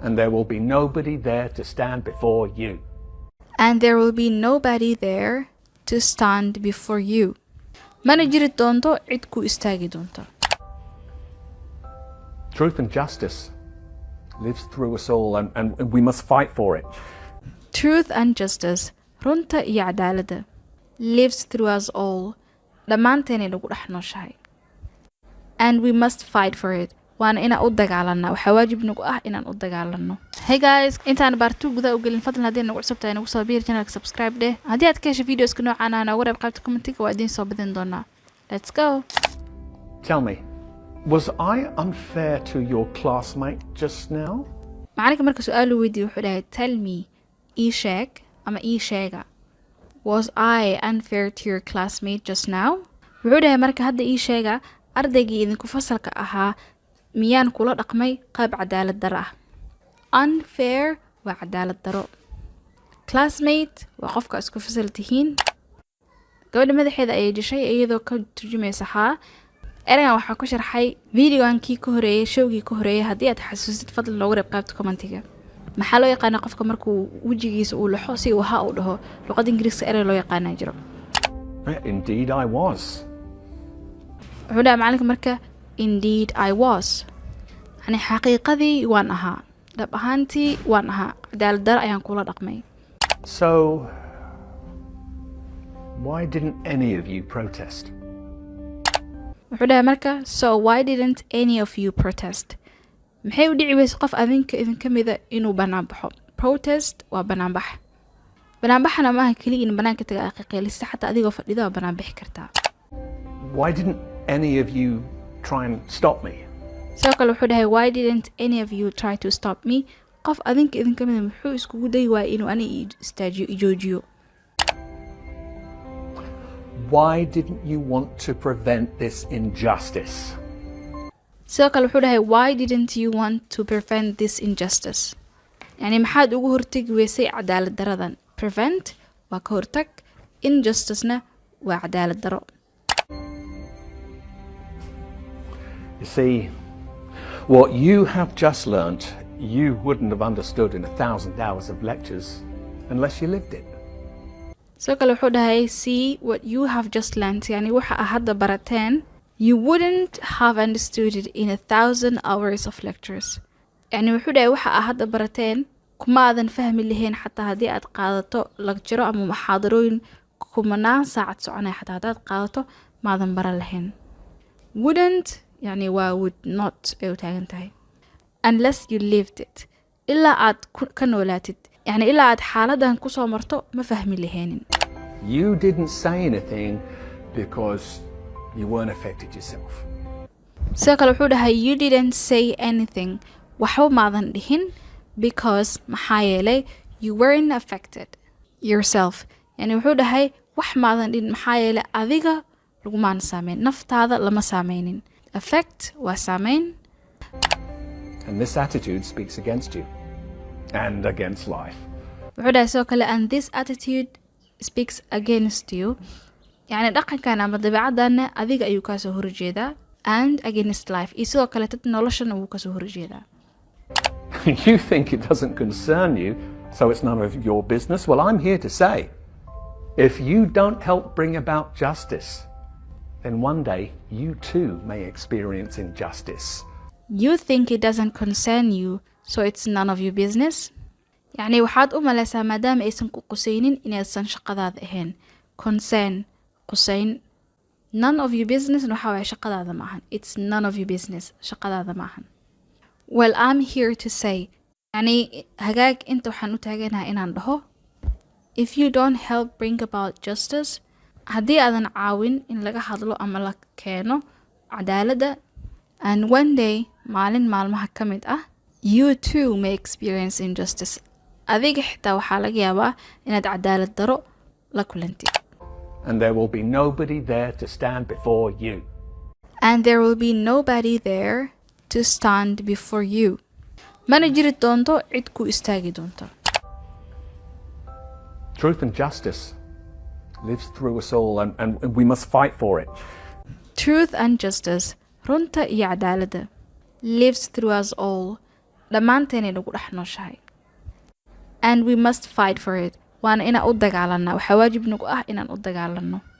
And there will be nobody there to stand before you. And there will be nobody there to stand before you. Mana jiri doonto cid ku istaagi doonto. Truth and justice lives through us all, and we must fight for it. Truth and justice, runta iyo cadaaladda, lives through us all, dhammaanteenay nagu dhex nooshahay. And we must fight for it, waana inaan u dagaalanaa. Waxaa waajib nagu ah inaan u dagaalano. Hey guys, intaan part 2 gudaha u gelin, fadlan haddii nagu cusub tahay, nagu soo biir channelka, subscribe dheh. Haddii aad ka hesho videoska noocaan ah, noogu reeb qaybta commentiga, waa idiin soo badin doonaa. Let's go. Tell me, was I unfair to your classmate just now? Macalinka marka su-aal uu weydiiyey, wuxuu dhahay, "Tell me," ii sheeg ama ii sheega, "was I unfair to your classmate just now?" Wuxuu dhahay marka, hadda ii sheega, ardaygii idinku fasalka ahaa miyaan kula dhaqmay qaab cadaalad daro ah? Unfair waa cadaalad daro. Classmate waa qofka isku fasal tihiin. Gabadha madaxeeda ayay dishay iyadoo ka turjumaysa haa. Ereygan waxaa ku sharxay videogan kii ka horeeyey, showgii ka horeeyey. Haddii aad xasuusid, fadlan loogu reeb qaybta commentiga. Maxaa loo yaqaana qofka markuu wejigiisa uu laxo si uu ha u dhaho? Luqadda Ingiriiska erey loo yaqaanaa jiro. Indeed, I was. Wuxuu dhahay macalinka marka, "Indeed I was," yani xaqiiqadii waan ahaa, dhab ahaantii waan ahaa, cadaalad daro ayaan kula dhaqmay. So, why didn't any of you protest? Wuxuu dhahay marka, "So why didn't any of you protest?" Maxay u dhici weyse qof adinka idinka mida inuu bannaan baxo? Protest waa banaanbax. Banaanbaxana maaha keliya in banaanka taga aqaqeelista, xataa adigoo fadhida waa banaan bixi kartaa. Why didn't any of you try and stop me? Sidoo kale wuxuu dhahay, "Why didn't any of you try to stop me?" Qof adinka idinka mida muxuu iskugu dayi waayay inuu ani i istaajiyo, i joojiyo? Why didn't you want to prevent this injustice? Sidoo kale wuxuu dhahay, "Why didn't you want to prevent this injustice?" Yani maxaad ugu hortegi weysay cadaalad daradan? Prevent waa ka hortag, injusticena waa cadaalad daro. You see, what you have just learnt, you wouldn't have understood in 1,000 hours of lectures unless you lived it. Sidoo kale wuxuu dhahay, "See, what you have just learnt," yani waxa aa hadda barateen, "you wouldn't have understood it in 1,000 hours of lectures." Yani wuxuu dhahay, waxa aa hadda barateen kuma aadan fahmi lahayn xataa haddii aad qaadato lecture ama muxaadarooyin kumanaan saacad soconaya, xataa haddaad qaadato maadan baran lahayn. Wouldn't yani waa would not ay u taagan tahay. Unless you lived it, ilaa aad ka noolaatid, yani ilaa aad xaaladan kusoo marto ma fahmi lahaynin. You didn't say anything because you weren't affected yourself. Sidoo kale wuxuu dhahay, "You didn't say anything," waxba maadan dhihin, "because," maxaa yeelay, "you weren't affected yourself." Yani wuxuu dhahay, wax maadan dhihin maxaa yeelay adiga lagumaana saameyn, naftaada lama saameynin. Affect waa saameyn. And this attitude speaks against you and against life. Wuxuu dhahay sidoo kale, "And this attitude speaks against you," yacni dhaqankan ama dabeecadana adiga ayuu kaasoo horjeedaa, "and against life," iyo sidoo kale tad noloshana wuu kasoo horjeedaa. You think it doesn't concern you, so it's none of your business. Well, I'm here to say if you don't help bring about justice, then one day you too may experience injustice. You think it doesn't concern you, so it's none of your business. Yacni waxaad u maleysaa maadaama aysan ku qusaynin inaysan shaqadaada ahayn. Concern, qusayn. None of your business waxa waaye shaqadaada ma ahan. It's none of your business, shaqadaada ma ahan. Well, I'm here to say, yacni hagaag inta waxaan u taaganahay inaan dhaho, if you don't help bring about justice, haddii aadan caawin in laga hadlo ama la keeno cadaaladda, and one day, maalin maalmaha ka mid ah, you too may experience injustice, adiga xitaa waxaa laga yaabaa inaad cadaalad daro la kulantid. And there will be nobody there to stand before you. And there will be nobody there to stand before you. Mana jiri doonto cid ku istaagi doonto. Truth and justice lives through us all, and we must fight for it. Truth and justice, runta iyo cadaaladda, lives through us all. Dhammaanteenay nagu dhex nooshahay. And we must fight for it, waana inaan u dagaalanaa. Waxaa waajib nagu ah inaan u dagaalano.